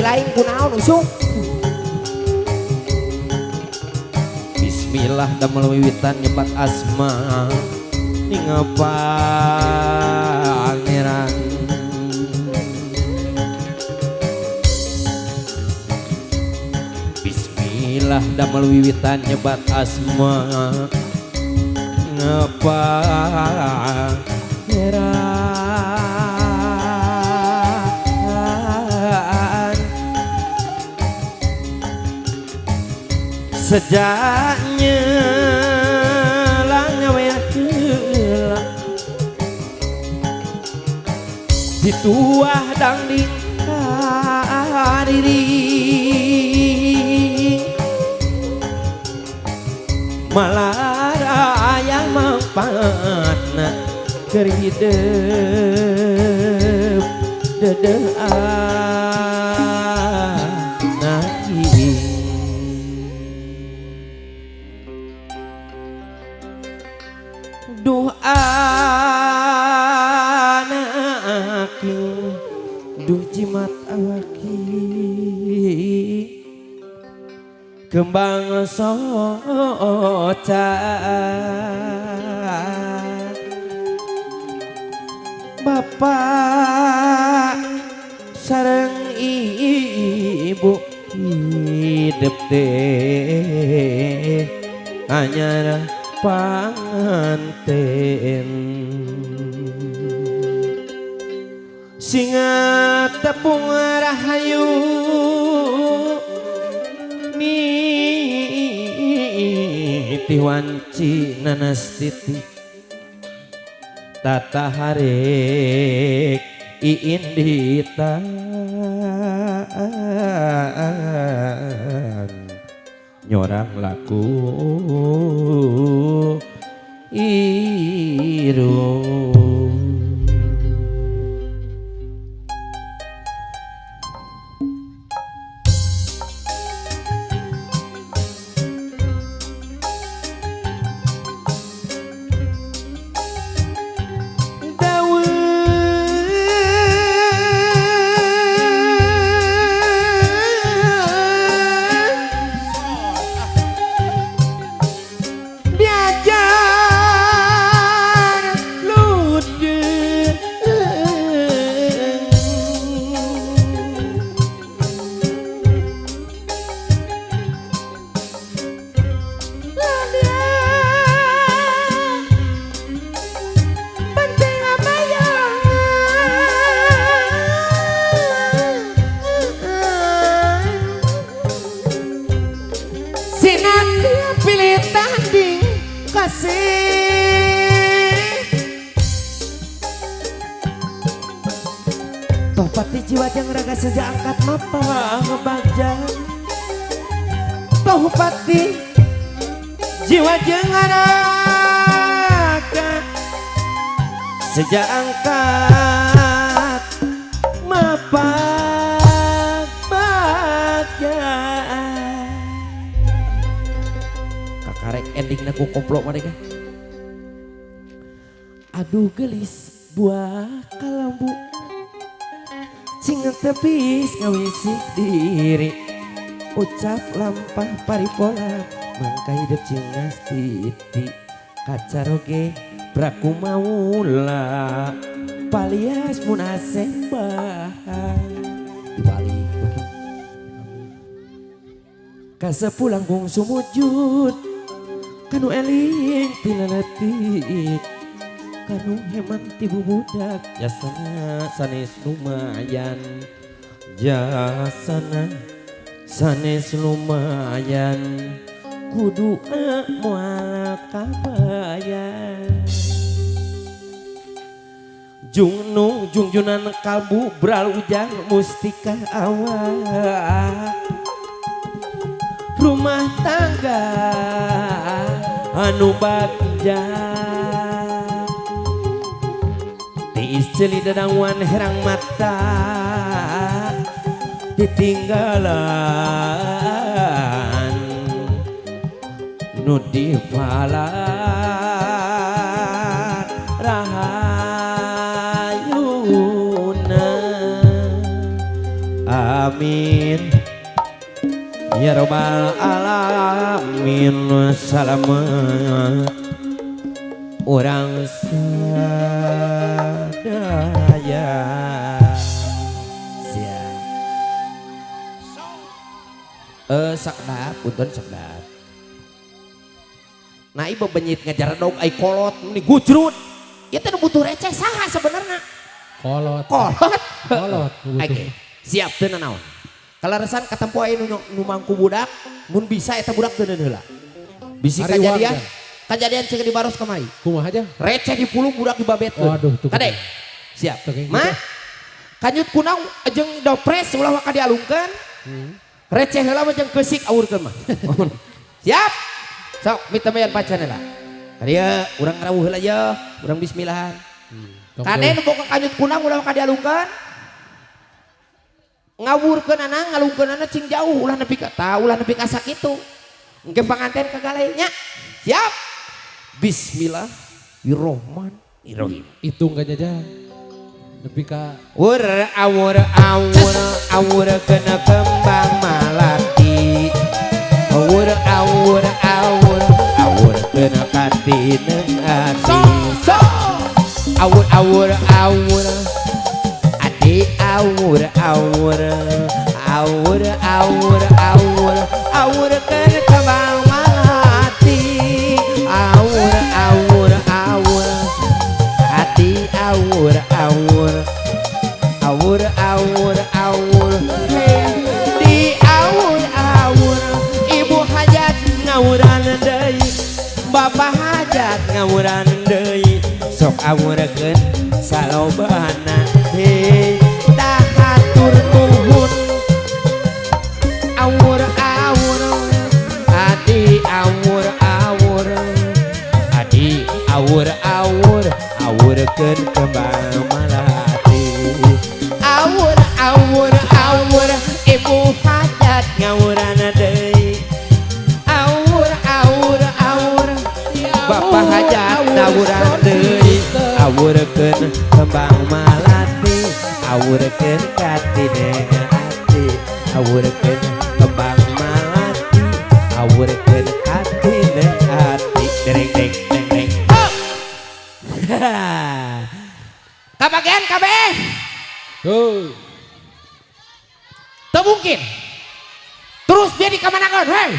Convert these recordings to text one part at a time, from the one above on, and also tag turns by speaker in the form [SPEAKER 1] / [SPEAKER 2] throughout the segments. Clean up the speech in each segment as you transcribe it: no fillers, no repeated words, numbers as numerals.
[SPEAKER 1] Lain kunaon usung.
[SPEAKER 2] Bismillah damel wiwitan nyebat asma ning pangeran. Bismillah damel wiwitan nyebat asma pangeran. Sejaknya langawe heula dituah dangding kariri malah aya mangpaatna keur hidup dedeh anak ing. Duh anak duh jimat awaki kembang soca bapak sareng ibu hidup teh anyar panganten singa tepung rahayu niti wanci nanas titi tata harek iinditan nyorang laku iru. Tohpati jiwa jang raga seja angkat mapa ngebagja. Tohpati jiwa jang raga seja angkat mapa bagja. Kakarek ending ku komplok mereka. Aduh gelis buah kalambu cing tepis ngawisik diri ucap lampah paripola mangka hidup cingas titi kacaroge braku maula palias munasembah dibalik kasepulang gung sumujud kanu eling tilaletik kanu heman tibu budak jasana sanes lumayan jasana sanes lumayan kudu moal kabayan jungnung jungjunan kalbu bral ujang mustika awak rumah tangga anu bagja tiis ceuli dadanguan herang mata ditinggalan nu dipalar rahayuna Amin ya robbal alamin. Salamat urang sadaya. Siap. Eh, sakedap, punten sakedap. Nah, ieu bebenyit ngajaredog ai kolot ini gujrut. Ieu teh nu butuh receh saha sebenarnya?
[SPEAKER 1] Kolot.
[SPEAKER 2] Kolot.
[SPEAKER 1] Kolot, butuh.
[SPEAKER 2] Oke, siap, teu nanaon. Kaleresan katempo aya nu mangku budak, mun bisa eta budak teu heula. Bisi
[SPEAKER 1] Hariwang,
[SPEAKER 2] kajadian,
[SPEAKER 1] kan?
[SPEAKER 2] Kajadian cek di baros kamari.
[SPEAKER 1] Kumaha aja?
[SPEAKER 2] Receh dipulung, budak dibabetkeun.
[SPEAKER 1] Waduh, tuh.
[SPEAKER 2] Kade. Siap.
[SPEAKER 1] Tuh, kayak
[SPEAKER 2] Ma,
[SPEAKER 1] gitu.
[SPEAKER 2] Kanjut kunang jeung dopres ulah waka dialungkeun. Receh heula mah jeung keusik awurkeun mah. Siap. Sok mitemean pacan heula. Kadieu urang ngarawuh heula ye, urang bismillahan.
[SPEAKER 1] Tong
[SPEAKER 2] Kade nu boga kanjut kunang ulah waka dialungkeun. Ngawurkeunana, ngalungkeunana cing jauh, ulah nepi ka ta, ulah nepi ka sakitu. Engke panganten kagale nya. Siap. Bismillahirrahmanirrahim.
[SPEAKER 1] Hitung kan aja. Lebih ka
[SPEAKER 2] Wur awur awur awur kena kembang malati. Awur awur awur awur kena katineng ati. So awur awur awur adi awur awur awur awur awur awur kena kembang malati. Awur awur awur adi awur awur awur awur awur, hey, di awur awur. Ibu hajat ngawuran deui, bapak hajat ngawuran deui, sok awurkeun salobana, hei, tahatur nuhun. Awur awur adi awur awur adi awur awur awurkeun kembang malati. Awur awur awur ibu hajat ngawuran deui. Awur awur awur bapak hajat ngawuran deui, awurkeun kembang malati, awurkeun katine ati, awurkeun kembang malati, awurkeun katine ati. Dereng deng deng deng. Hop! Kabagian kabeh.
[SPEAKER 1] Tuh.
[SPEAKER 2] Teu mungkin. Terus dia dikamanakeun, hei?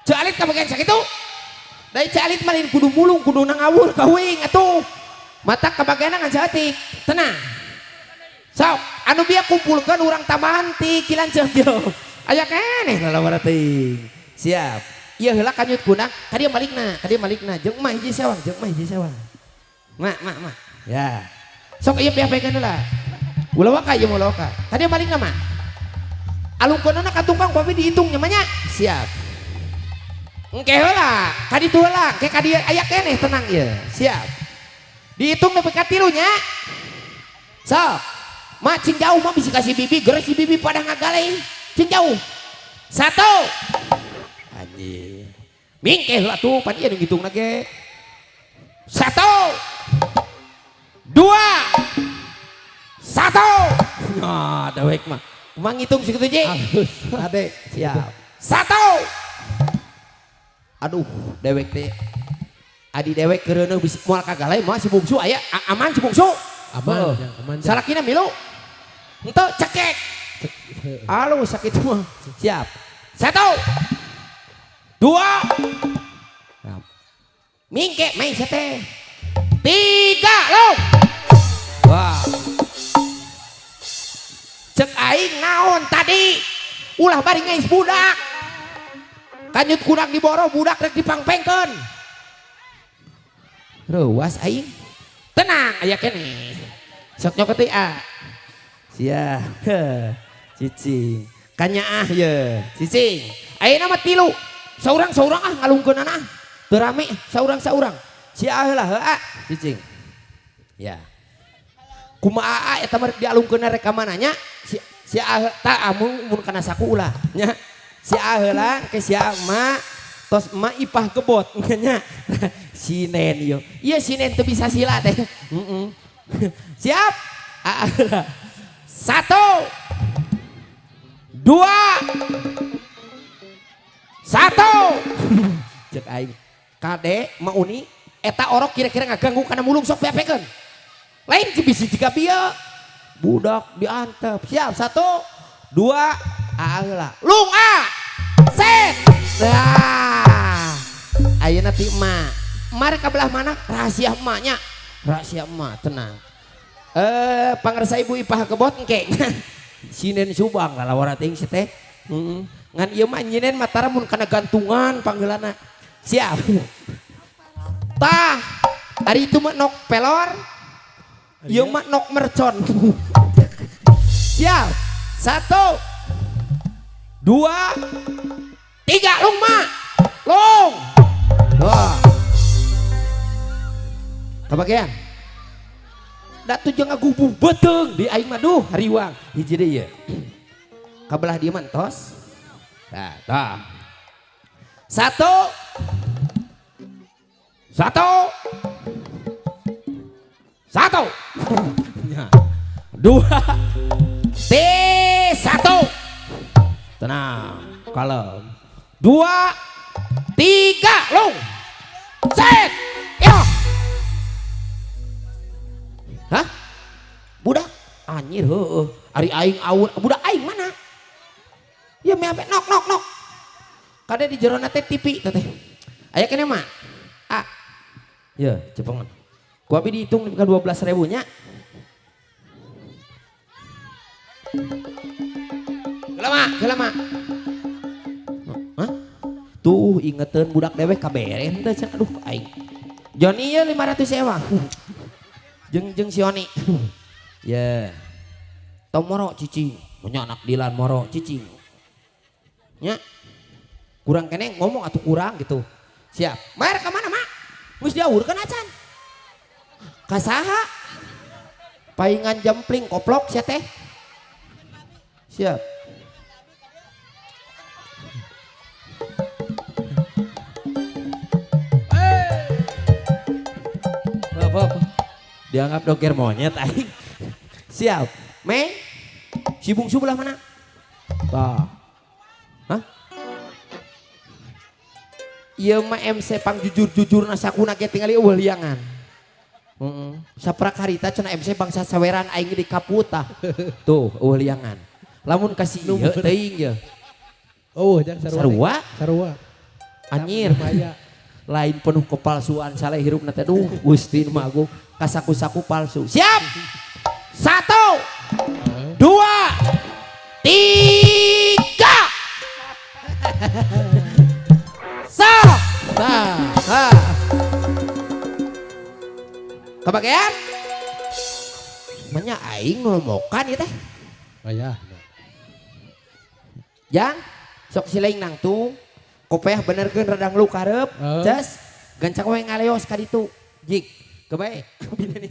[SPEAKER 2] Ceu Alit kabagian sakitu. Dari Ceu Alit mah lain kudu mulung, kudu ngawur ka uing atuh. Mata kabagian ngan saeutik. Tenang. Sok, anu bieu kumpulkeun urang tambahan ti Cilanceuk yo. Aya keneh lalawara teuing. Siap. Ieu heula kanjut kunang, ka dieu malikna, ka dieu malikna. Jeung mah hiji sewang, jeung mah hiji sewang. Mak, mak, mak. Ya. Sok ieu piah-piahkeun heula. Ulah waka ieu mah, ulah waka. Ka dieu malikna mah. Alungkeunana ka tukang papi dihitung nya mah nya. Siap. Engke heula, ka ditu heula, engke ka dieu aya keneh, tenang ieu. Siap. Dihitung nepi ka 3 nya. Sok. Mak, cing jauh mah, bisi kasih bibi, geres si bibi pada ngagalei. Cing jauh. Satu. Anjing. Mingke heula tuh, pan ieu nu ngitungna ge. Satu. Dua. Satu. Nah, dewek mah. Kumaha ngitung sakitu, Ji?
[SPEAKER 1] Halus.
[SPEAKER 2] Ade, siap. Satu. Aduh, dewek teh. Adi dewek keureuneuh bisi moal kagalai moal si bungsu aya aman si bungsu.
[SPEAKER 1] Aman,
[SPEAKER 2] Heuh.
[SPEAKER 1] Jang, aman, Jang.
[SPEAKER 2] Salakina milu. Henteu cekek. Alus sakitu mah. Siap. Satu. Dua. Nah. Mingke main sete. Tiga, lo. Wah. Cek aing naon tadi? Ulah bari ngais budak. Kanjut kudak diboro, budak rek dipangpengkeun. Reuwas aing. Tenang aya keneh. Sok nyokot deui ah. Siap. Cicing. Kanyaah ye. Cicing. Ayeuna mah tilu. Saurang-saurang ah ngalungkeunana ah. Teu rame saurang-saurang. Sia heula heuh ah. Cicing. Ya. Kumaha aa eta mah rek dialungkeunna rek ka mana nya? Si si A ta amun mun kana saku ulah nya. Si A heula ke si A emak tos emak ipah kebot nya. Sinen yo. Ieu sinen teu bisa sila teh. Heeh. Siap? Aa heula. 1, 2, 1. Cek aing. Kade mauni eta orok kira-kira ngaganggu kana mulung sok beapekeun. Lain bisi jiga bieu. Budak diantep. Siap, 1, 2, a heula. Lung a. Set. Dah. Ayeuna ti emak. Emak rek ka belah mana? Rahasia emaknya. Rahasia emak, tenang. Pangersa Ibu Ipah kebot engke. Sinen Subang lalawara teuing si teh. Heeh. Ngan ieu mah nyinen matara mun kana gantungan panggeulana. Siap. Tah, ari itu mah nok pelor. Ieu mah nok mercon. Siap. 1, 2, 3, lung mak. Lung. Wah. Kebagian. Da tuh jeung ngagubu beuteung di aing mah duh hariwang. Hiji deui ye. Kabelah dieu mah entos. Tah, tah. 1, 1, 1. Ya. 2, 3, 1. Tenang, kalem. 2, 3, lung. Set. Yo. Hah? Budak anjir heueuh. Ari aing awur, budak aing mana? Ya me ampe nok nok nok. Kade di jerona teh TV teh. Aya keneh mah. A. Ya, cepengan. Ku abi dihitung ka 12.000 nya. Kelama, kelama. Hah? Tuh ingeteun budak dewek kaberen teh cenah aduh aing. Joni ye 500 sewa. Jeung jeung si Oni. Ya. Tong moro cicing. Nya anak Dilan moro cicing. Nya. Kurang kene ngomong atuh kurang gitu. Siap. Bayar ka mana, Mak? Geus diawurkeun acan. Ka saha? Paingan jempling koplok sia teh. Siap. Apa, apa? Dianggap doker monyet aing. Siap. Meng. Si bungsu belah mana? Tah. Hah? Ieu mah MC pang jujur-jujurna sakuna ge tingali eueuh liangan. Heeh. Saprak harita cenah MC bangsa saweran aing di kaput tah. Tuh eueuh liangan. Lamun kasih ieu teuing ye.
[SPEAKER 1] Oh, jang sarua.
[SPEAKER 2] Sarua?
[SPEAKER 1] Sarua.
[SPEAKER 2] Anjir. Lain penuh kepalsuan saleh hirupna teh duh Gusti nu agung kasaku-saku palsu. Siap. 1, 2, 3. Sok.
[SPEAKER 1] Tah.
[SPEAKER 2] Ha. Kebagian? Manya aing ngolomokan ieu teh.
[SPEAKER 1] Ayah.
[SPEAKER 2] Jang, sok silaing nangtung. Kopeah benerkeun radang lu karep. Ces, gancang we ngaleos ka ditu. Jik, kebae. Bini